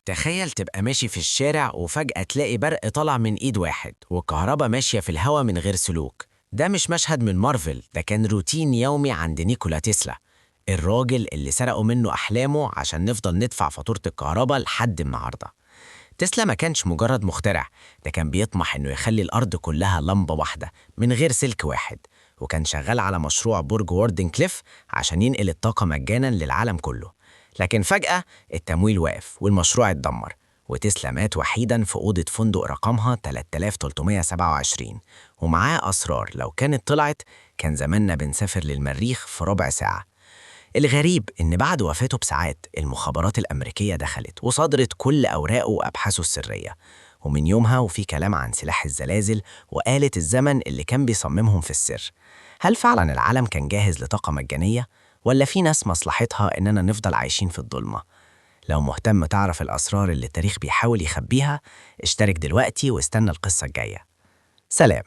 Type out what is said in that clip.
تخيل تبقى ماشي في الشارع وفجأة تلاقي برق طالع من إيد واحد والكهرباء ماشية في الهوا من غير سلوك. ده مش مشهد من مارفل، ده كان روتين يومي عند نيكولا تسلا، الراجل اللي سرقوا منه أحلامه عشان نفضل ندفع فاتورة الكهرباء لحد النهاردة. تسلا ما كانش مجرد مخترع، ده كان بيطمح إنه يخلي الأرض كلها لمبة واحدة من غير سلك واحد، وكان شغال على مشروع برج واردنكليف عشان ينقل الطاقة مجانا للعالم كله. لكن فجأة التمويل وقف والمشروع اتدمر، وتسلا مات وحيدا في أوضة فندق رقمها 3327، ومعاه أسرار لو كانت طلعت كان زماننا بنسافر للمريخ في ربع ساعة. الغريب إن بعد وفاته بساعات المخابرات الأمريكية دخلت وصادرت كل أوراقه وأبحاثه السرية، ومن يومها وفي كلام عن سلاح الزلازل وآلة الزمن اللي كان بيصممهم في السر. هل فعلا العالم كان جاهز لطاقة مجانية؟ ولا في ناس مصلحتها إننا نفضل عايشين في الضلمة؟ لو مهتم تعرف الأسرار اللي التاريخ بيحاول يخبيها، اشترك دلوقتي واستنى القصة الجاية. سلام.